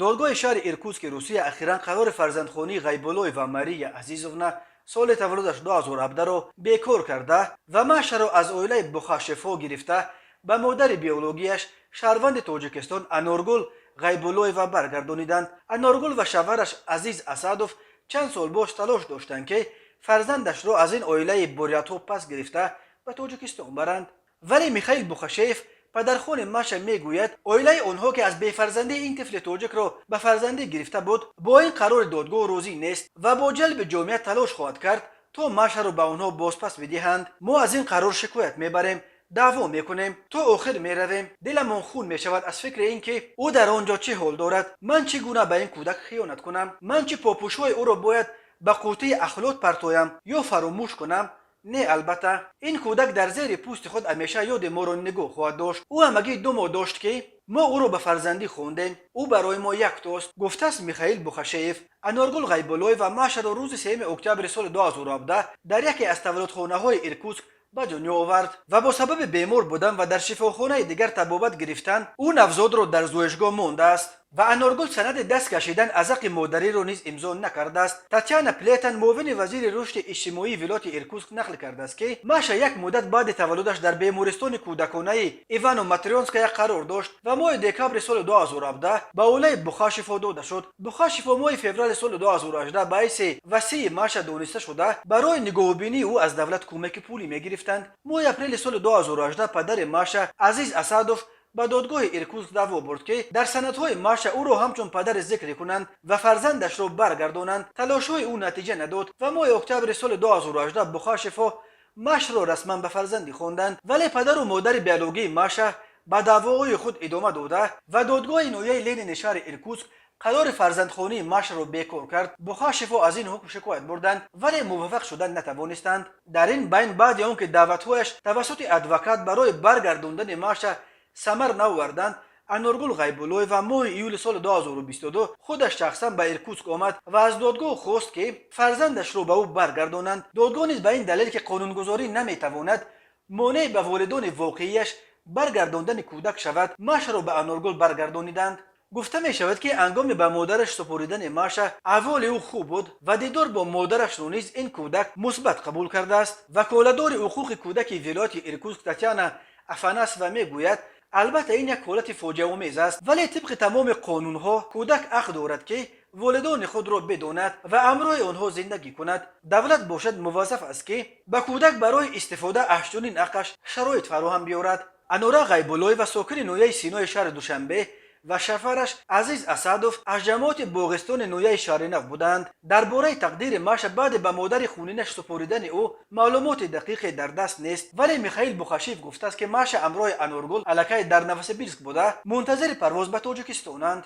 Додгоҳи шаҳри Иркутски Русия ахиран қарори фарзандхонии Ғайбуллоева Мария Азизовна, соли таваллудаш 2017-ро бекор карда ва Машаро аз оилаи Бухашевҳо гирифта, ба модари биологияш, шаҳрванди Тоҷикистон Аноргул Ғайбуллоева баргардониданд. Аноргул ва шавҳараш Азиз Асадов чанд сол боз талош доштанд, ки фарзандашро аз ин оилаи бурятҳо пас гирифта, ба Тоҷикистон баранд. Вале Михаил Бухашеев, падархони Маша, мегӯяд, оилаи онҳо, ки аз бефарзандӣ ин тифли тоҷикро ба фарзандӣ гирифта буд, бо ин қарори додгоҳ розӣ нест ва бо ҷалби ҷомеа талош хоҳад кард, то Машаро ба онҳо бозпас бидиҳанд. Мо аз ин қарор шикоят мебарем, даъво мекунем, то охир меравем. Диламон хун мешавад аз фикри ин ки ӯ дар он ҷо чӣ ҳол дорад. Ман чӣ гуна ба ин кӯдак хиёнат кунам? Ман чӣ попӯшҳои ӯро бояд ба қуттии ахлот партоям ё фаромӯш кунам? Не, албатта, ин кӯдак дар зери пӯсти худ ҳамеша ёди моро нигоҳ хоҳад дошт. Ӯ ҳамагӣ 2 моҳ дошт, ки мо ӯро ба фарзандӣ хондем. Ӯ барои мо яктост, гуфтааст Михаил Бухашеев. Аноргул Ғайбуллоева Машаро рӯзи 3 октябри соли 2017 дар яке аз таваллудхонаҳои Иркутск ба дунё овард ва бо сабаби бемор будан ва дар шифохонаи дигар табобат гирифтан, ӯ навзодро дар зоишгоҳ мондааст ва Аноргул санади даст кашидан аз ҳаққи модариро низ имзо накардааст. Татяна Плетан, муовини вазири рушди иҷтимоии вилояти Иркутск, нақл кардааст, ки Маша як муддат баъди таваллудаш дар бемористони кӯдаконаи Ивано Матрёнская қарор дошт ва моҳи декабри соли 2017 ба оилаи Бухашевҳо дода шуд. Бухашевҳо моҳи феврали соли 2018 ба ҳайси васии Маша дониста шуда, барои нигоҳубинии ӯ аз давлат кӯмаки пулӣ мегирифтанд. Моҳи апрели соли 2018 падари Маша Азиз Асадов ба додгоҳи Иркутск даъво бурд, ки дар санадҳои Маша ӯро ҳамчун падари зикр кунанд ва фарзандашро баргардонанд. Талошҳои ӯ натиҷа надод ва моҳи октябри соли 2018 Бухашевҳо Машро расман ба фарзандӣ хонданд. Вале падару модари биологии Маша ба даъвоҳои худ идома дода ва додгоҳи ноҳияи Ленини шаҳри Иркутск қарори фарзандхонии Машро бекор кард. Бухашевҳо аз ин ҳукм шикоят бурданд, вале муваффақ шудан натавонистанд. Дар ин байн, баъди он ки даъватҳояш тавассути адвокат барои баргардондани Маша самар наоварданд, Аноргул Ғайбуллоева моҳи июли соли 2022 худаш шахсан ба Иркутск омад ва аз додгоҳ хост, ки фарзандашро ба ӯ баргардонанд. Додгоҳ низ ба ин далел, ки қонунгузорӣ наметавонад монеъ ба волидони воқеияш баргардондани кӯдак шавад, Машаро ба Аноргул баргардониданд. Гуфта мешавад, ки ҳангоми ба модараш супоридани Маша аҳволи ӯ хуб буд ва дидор бо модарашро низ ин кӯдак мусбат қабул кардааст. Ваколадори ҳуқуқи кӯдаки вилояти Иркутск Татяна Афанасова мегӯяд, албатта, ин як ҳолати фоҷиаомез аст, вале тибқи тамоми қонунҳо кӯдак ҳақ дорад, ки волидони худро бидонад ва ҳамроҳи онҳо зиндагӣ кунад. Давлат бошад, муваззаф аст, ки ба кӯдак барои истифода аз чунин ҳаққаш шароит фароҳам биёрад. Анора Ғайбуллоева сокини ноҳияи Синои шаҳри Душанбе ва шавҳараш Азиз Асадов аз ҷамоати Боғистони ноҳияи Шаҳринав буданд. Дар бораи тақдири Маша баъде ба модари хунинаш супоридани ӯ маълумоти дақиқе дар даст нест, вале Михаил Бухашев гуфтааст, ки Маша ҳамроҳи Аноргул аллакай дар Новосибирск буда, мунтазири парвоз ба Тоҷикистонанд.